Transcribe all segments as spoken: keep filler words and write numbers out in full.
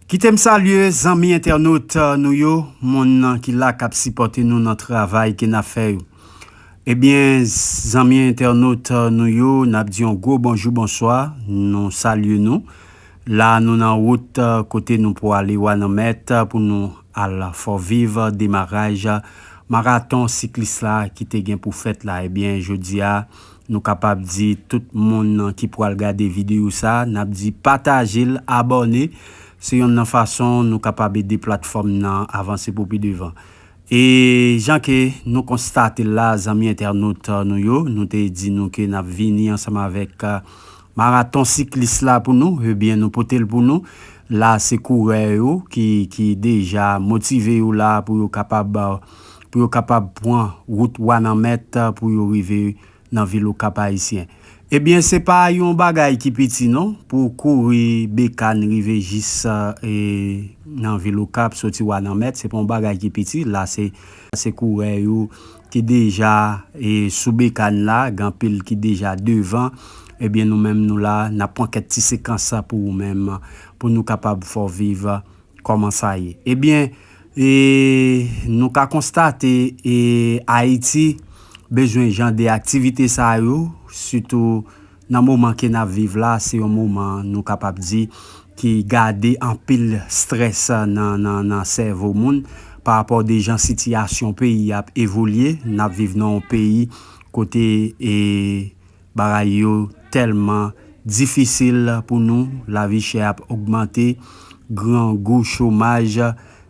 Kite m salye zanmi entènot nou yo, moun ki la k ap sipòte nou nan travay ke n ap fè yo. Ebyen, zanmi entènot nou yo, n ap di yon gwo bonjou, bonswa, nou salye nou. La, nou nan wout kote nou pou ale Wananmèt pou nou al fè viv demaraj maraton siklis la ki te gen pou fèt la. Ebyen, jodi a, nou kapab di tout moun ki pral gade videyo sa, n ap di pataje l, abòne. Se yonn nan fason nou kapab ede platfòm nan avanse pou pi devan. E jan ke nou konstate l la, zanmi entènot nou yo, nou te di nou ke n ap vini ansanm avèk, a, maraton siklis la pou nou, ebyen, nou pote l pou nou. La, se kourè yo ki, ki deja motive yo la pou yo kapab, a, pou yo kapab pran wout Wananmèt, a, pou yo rive nan vil Okap Ayisyen. Ebyen, se pa yon bagay ki piti non, pou kouri Bekann rive jis, e, nan vil Okap, soti Wananmèt, se pa yon bagay ki piti. La, se, se kourè yo ki deja, e, sou Bekann la, gen anpil ki deja devan. Ebyen, nou menm nou la, n ap pran kèk ti sekans pou ou menm, pou nou kapab fè w viv kòman sa ye. Ebyen, e, nou ka konstate, e, Ayiti bezwen jan de aktivite sa yo, sitou nan moman ke n ap viv la, se yon moman, nou kapab di, ki gade anpil strès nan, nan, nan sèvo moun pa rapò de jan sitiyasyon peyi ap evolye. N ap viv nan yon peyi kote, e, bagay yo tèlman difisil pou nou, lavi chè ap ogmante, grangou, chomaj,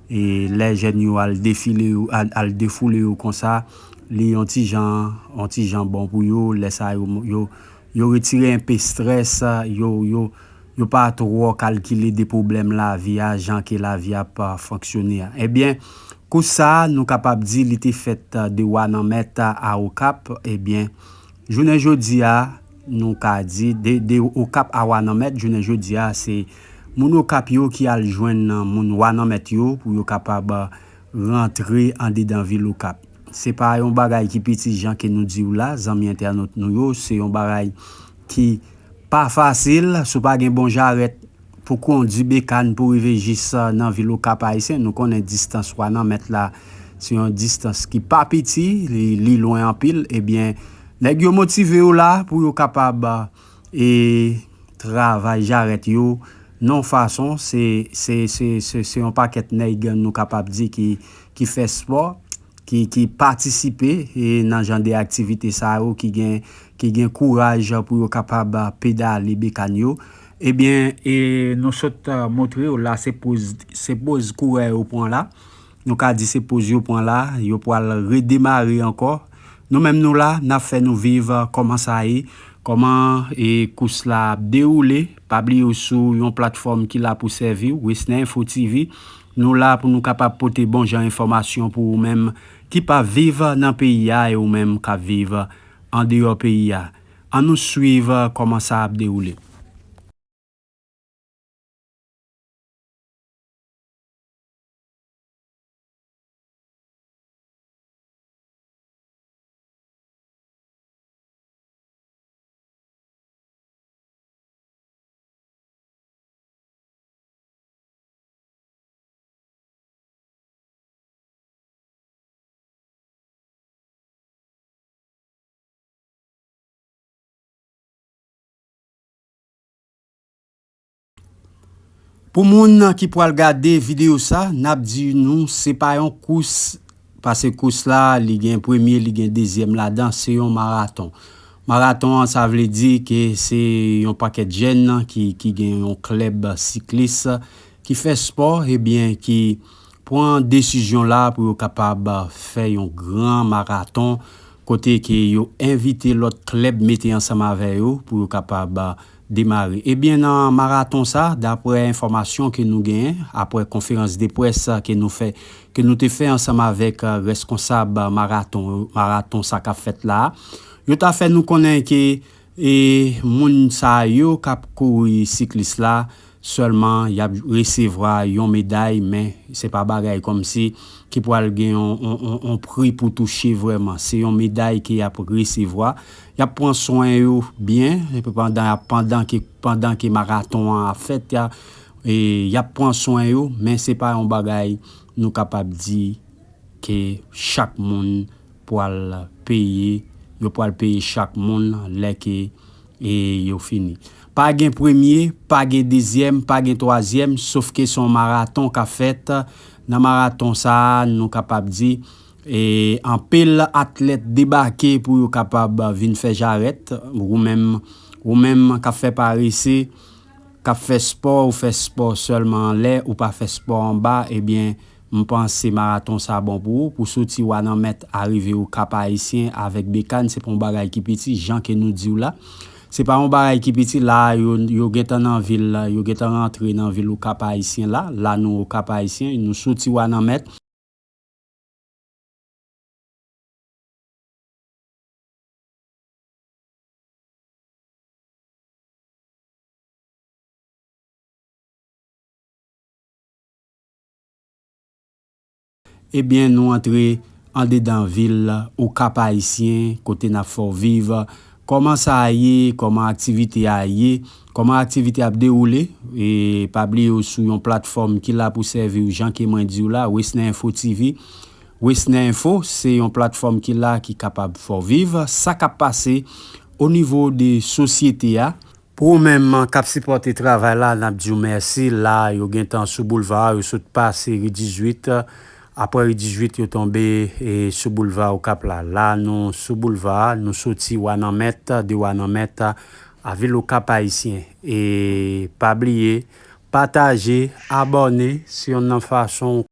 e lè jèn yo al defile yo, al, al defoule yo konsa, li yon ti jan, yon ti jan bon pou yo, lè sa yo, yo, yo retire enpe strès, yo, yo, yo pa twò kalkile de pwoblèm lavi a, jan ke lavi ap, a, fonksyone a. Ebyen, kous sa a, nou kapab di li te fèt, a, de Wananmèt a Okap. Ebyen, jounen jodi a, nou ka di, de, de Okap a Wananmèt, jounen jodi a, se moun Okap yo ki al jwenn moun Wananmèt yo pou yo kapab, a, rantre andedan vil Okap. Se pa yon bagay ki piti jan ke nou di w la, zanmi entènot nou yo, se yon bagay ki pa fasil, si w pa gen bon jarèt pou kondui Bekann pou rive jis, a, nan vil Okap Ayisyen. Nou konnen distans Wananmèt la, se yon distans ki pa piti, li, li lwen anpil. Ebyen, nèg yo motive yo la pou yo kapab, a, e, travay jarèt yo nan yon fason, se, se, se, se, se yon pakèt nèg nou kapab di ki, ki fè spò, ki, ki patisipe, e, nan jan de aktivite sa yo, ki gen, ki gen kouraj pou yo kapab, a, pedale Bekann yo. Ebyen, e, nou sot, a, montre yo la, se poz, se poz kourè yo pran la. Nou ka di se poz yo pran la, yo pral redemare ankò. Nou menm nou la, n ap fè nou viv, a, kòman sa ye, kòman, e, kous la ap dewoule. Pa bliye w sou yon platfòm ki la pou sèvi w, Wesner Info T V. Nou la pou nou kapab pote bon jan enfòmasyon pou ou menm ki pa viv nan peyi a e ou menm k ap viv andeyò peyi a. Ann nou swiv kòman sa ap dewoule. Pou moun ki pral gade videyo sa, n ap di nou se pa yon kous, paske kous la, li gen premye, li gen dezyèm ladan, se yon maraton. Maraton an, sa vle di ke se yon pakèt jèn ki, ki gen yon klèb siklis ki fè spò, ebyen, ki pran desizyon la pou yo kapab fè yon gran maraton, kote ke yo envite lòt klèb mete ansanm avè yo pou yo kapab demare. Ebyen, nan maraton sa, daprè enfòmasyon ke nou genyen, aprè konferans de près ke nou fè, ke nou te fè ansanm avèk, e, rèskonsab maraton, maraton sa k ap fèt la, yo ta fè nou konnen ke, e, moun sa yo k ap kouri siklis la, sèlman y ap resevwa yon meday, men se pa bagay kòmsi ki pral gen yon, yon, yon, yon pri pou touche vrèman. Se yon meday ke y ap resevwa. Y ap pran swen yo byen, epi pandan y ap, pandan ke, pandan ke maraton an ap fèt, y a, E y ap pran swen yo, men se pa yon bagay nou kapab di ke chak moun pral peye, yo pral peye chak moun lè ke e yo fini. Pa gen premye, pa gen dezyèm, pa gen twazyèm, sof ke se yon maraton k ap fèt. Nan maraton sa a, nou kapab di, e, anpil atlèt debake pou yo kapab vin fè jarèt. Ou menm, ou menm k ap fè parese, k ap fè spò, ou fè spò sèlman anlè, ou pa fè spò anba, ebyen, m panse maraton sa bon pou ou, pou soti Wananmèt arive Okap Ayisyen avèk Bekann, se pa yon bagay ki piti, jan ke nou di w la. Se pa yon bagay ki piti, la, yo, yo gentan nan vil, yo gentan rantre nan vil Okap Ayisyen la, la nou Okap Ayisyen, nou soti Wananmèt. Ebyen, nou antre andedan vil Okap Ayisyen, kote n ap fè w viv kòman sa a ye, kòman aktivite a ye, kòman aktivite ap dewoule. E pa bliye w sou yon platfòm ki la pou sèvi w, jan ke mwen di w la, Wesner Info T V. Wesner Info, se yon platfòm ki la ki kapab fè w viv sa k ap pase o nivo de sosyete a. Pou ou menm k ap sipòte travay la, n ap di w mèsi. La, yo gentan sou boulva, yo sot pase ri dizuit. Apre ri dizuit, yo tonbe, e, sou boulva Okap la. La, nou sou boulva, nou soti Wananmèt, de Wananmèt a vil Okap Ayisyen. E pa bliye, pataje, abòne, se yonn nan fason ou